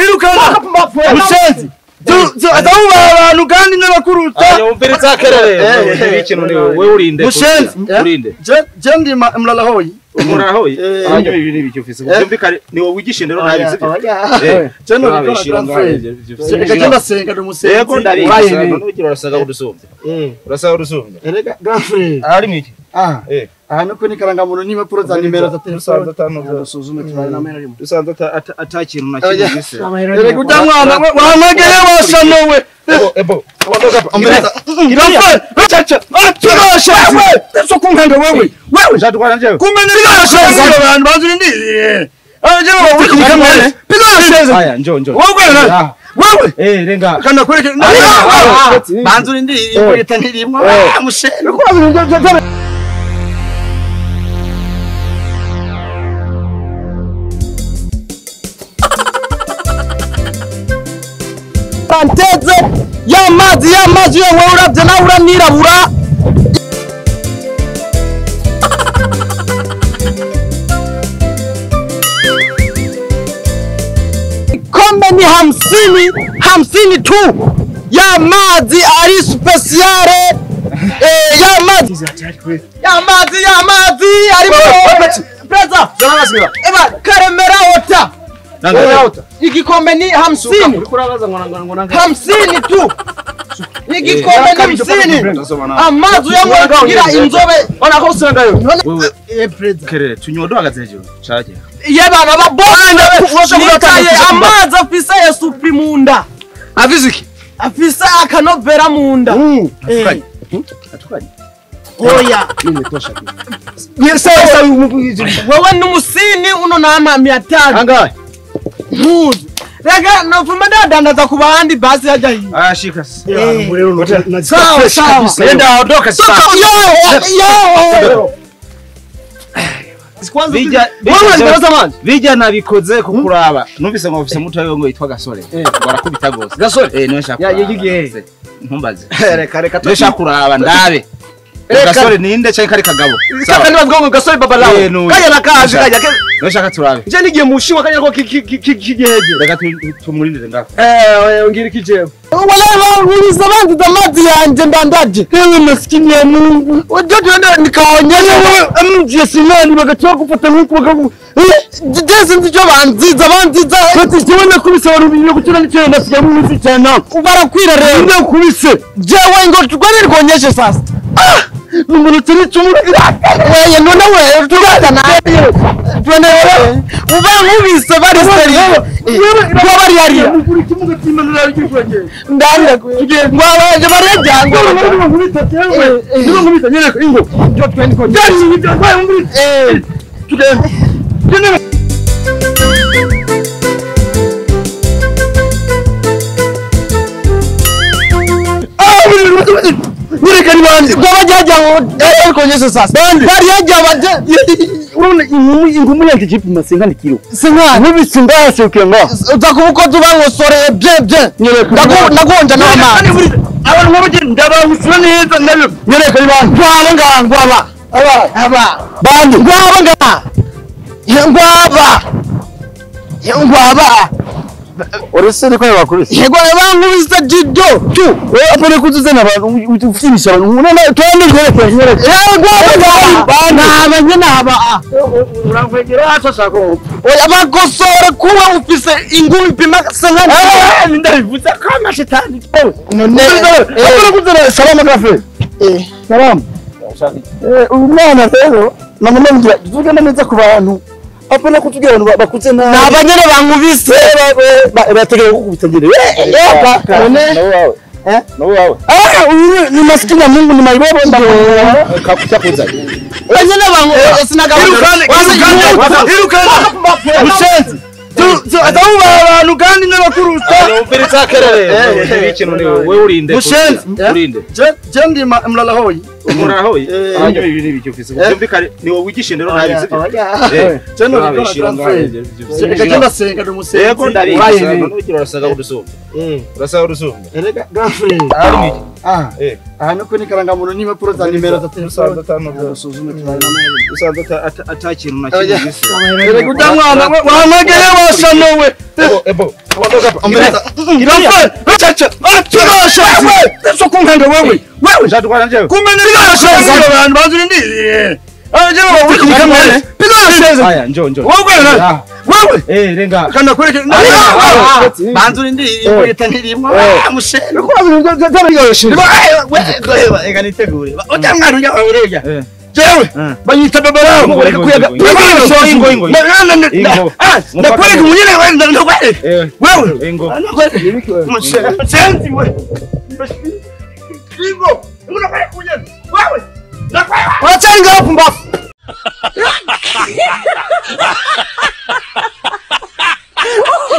Irukane mushenzi atawuba abantu kandi n'abakuruta umviriza kerere ikintu ni wewe urinde mushenzi urinde je ndi mlalahoyi umurahoyi hanyuma ibi ni biki ufise byumvikane ni wowe wigisha indero nabi sivyo je no reka je ndasenga ndumusenzi yego ndabizi nugira urasaga kudusumbya urasaga kudusumbya erega grand ari mwiki aha nuko ni karangamuntu n'impapuro za nimero za telefone dusuzume tubare namera rimwe dusanze ata kintu na kimwe gise erega utamwana wamageye wasanowe ebo chacha wewe kunkanga wewe wewe jadukwana njewe kumenera abantu banzurindi aje haya njo njo wewe wewe renga kana kwereke banzurindi ikwita ntirimwe mushene Panteze y'amazi yewe uravye nawe uranirabura kombe ni 50 tu y'amazi ari speciale y'amazi arimo preza eba Karemera water igikombe ni 50 50 tu igikombe ni 50 amazi yamwe kugira inzobe ona ko usengayo wewe kerere tunyodo hagaze hejuru caraje yebana babona amazi afise esupri munda afise iki afise akanovera munda atukanye oya nimetosha wewe n'umusini uno nama 500 angahe ntuzi rega navuma ndadandaza ku bandi basi hajya hiyo shika sawa sawa nenda ondoka sasa yo Vija nabikoze kukuraba numvise ngo ofise muto wewe ngo yitwa Gasore barakubita gose Gasore niwe nshaka yigiye ntumbaze reka reka niwe nshaka kuraba ndabe Gasore ninde cyangwa kari kagabo kaka nibavuga ngo Gasore baba lawo kaya nakaje kaya niwe nshaka turabe je nigiye mushiwa kanya ko kigiheje reka tumurindire ngaho ngira ikijewe wala uliza banzi amazi yanje ndandaje ewe maskini ya Mungu wajojo nikaonyesha wewe mje sinani bagatoka gufata nkuko bakagu jese nzi cyo banziza bati jewe nakubise abantu gutura n'icyo ndasiga mu minsi cyane barakwira rero ndakubise jewe ngo twari rwonyeshe sasa umuntu turi cumura weye none wewe tugana twene uba nkubise bari seri ko bari hariya ndanda ngo abaje barajyango nkubita nyereka ingo njo twende ko tugende nyereka ni bande ngo bajya ngo konyesha sasa bari yajya baje urabona ingumu yanjye jipima sinkani kilo sinkani nkubise ndashukiye ngo uza kuba uko tuba ngo sore bye bye ndagonja n'amazi abantu nk'abageni ndabahusura neza nabyo nyereka ni bande ngwaba ngaha ngwaba aba bande ngwaba ngaha ngwaba ngwaba urese niko bakubise yego bankubise jido tu apone kuzuzana abantu ufinisha abantu none twende nyereka nyereka yego ngwaba naba nyine aba urankwegera hashaka oya bagosore kuba ufise ingumi ipima senkani ndabivuze kama shetani none apone kuzana salama kafe salama umwana rero namubwira tugenda neza ku bantu apana kutugira abantu bakuze nabi nabanyene bankubise bategeye kukubita ngire no wawe uyu ni maskini ya Mungu ni maibobo kakuchakuza banyene bankubise sinagabana irukane mushenzi atawuba abantu kandi n'abakuruta umviriza kerere ikintu ni wewe urinde mushenzi urinde je ndi mlalahoyi Umuraho hanyuma ibi ni ibiki ufise byumvikane ni wowe wigisha indero nabi sibyo? Je no bikora transfer. Reka je ndasenga ndumusenga. Yego ndabizi nugira urasaga udusumba. Urasaga udusumba. Erega girlfriend. Ah. Aha nuko ni karangamuntu n'impapuro za nimero za telefone. Usanzwe usanzwe atakintu na kimwe gise. Erega udamwana wamageye wasanowe. Ebo. Girlfriend. Chacha. Turasha. Wewe kunkanga wewe. Wewe Njatwara njewe. Kumbe nilibasha abantu bazurindiriye. Haya njoo njoo. Wewe wewe. Eh renga. Kana kwereke. Banzurindiriye imbugita ntirimwo. Mushene. Wewe ega nitegure. Utamwana ujya urega. Jewe banyita baba Ingo, reka kuyaga. ingo, ingo, ingo. Ndakwereka umunyene wewe ndakwereka. Wewe. Ingo. Ndakwereka. Mushene. Mushene we. Ingo. Ndakwereka umunyene. Wewe. Ndakwereka. Uracari ngaho pumbafu.